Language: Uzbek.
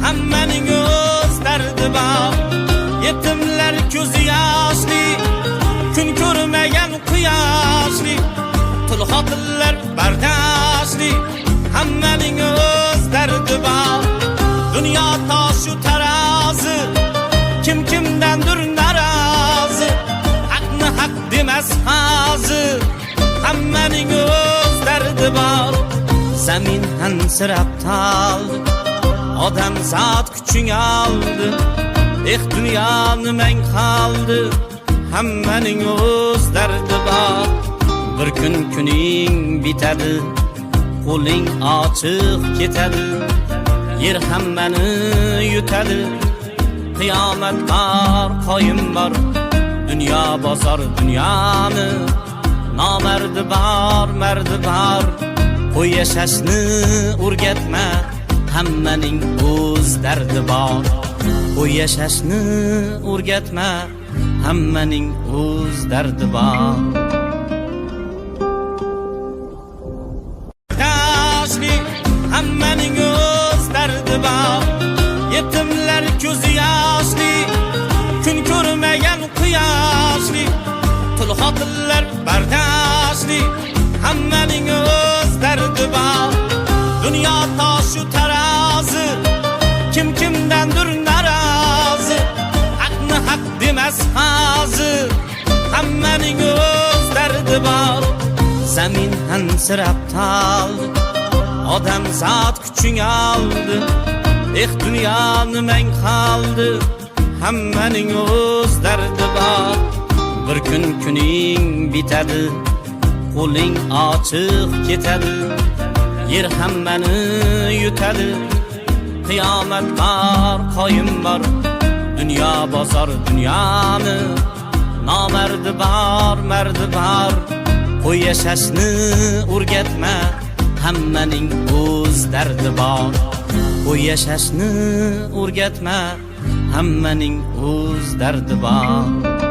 Hammaning o'z dardi bor. Yetimlar ko'zi yoshli, kun ko'rmagan quyoshli, tul xotinlar bardoshli. Hammaning o'z dardi bor. Dunyo toshu tarozi, kim kimdandir norozi. Haqni haq demas hozir, hammaning o'z dardi bor. Zamin hansirab toldi, odamzod kuching oldi. Eh, dunyo nimang qoldi? Hammaning o'z dardi bor. Bir kun kuning bitadi, qo'ling ochiq ketadi. Yer hammani yutadi. Qiyomat bor, qoyim bor. Dunyo bozor, dunyoni nomardi bor, mardi bor. Qo'y, yashashni o'rgatma, hammaning o'z dardi bor. Qo'y, yashashni o'rgatma, hammaning o'z dardi bor. Toshli, hammaning o'z dardi bor. Yetimlar ko'zi yoshli, kun ko'rmagan quyoshli, tul xotinlar bardoshli. Hammaning o'z dardi bor. Dunyo toshu tarozi, kim kimdandir norozi. Haqni haq demas hozir, hammaning o'z dardi bor. Zamin hansirab toldi, odamzod kuching oldi. Eh, dunyo nimang qoldi? Hammaning o'z dardi bor. Bir kun kuning bitadi, qo'ling ochiq ketadi. Yer hammani yutadi. Qiyomat bor, qoyim bor. Dunyo bozor, dunyoni nomardi bor, mardi bor. Qo'y, yashashni o'rgatma, hammaning o'z dardi bor. Qo'y, yashashni o'rgatma, hammaning o'z dardi bor.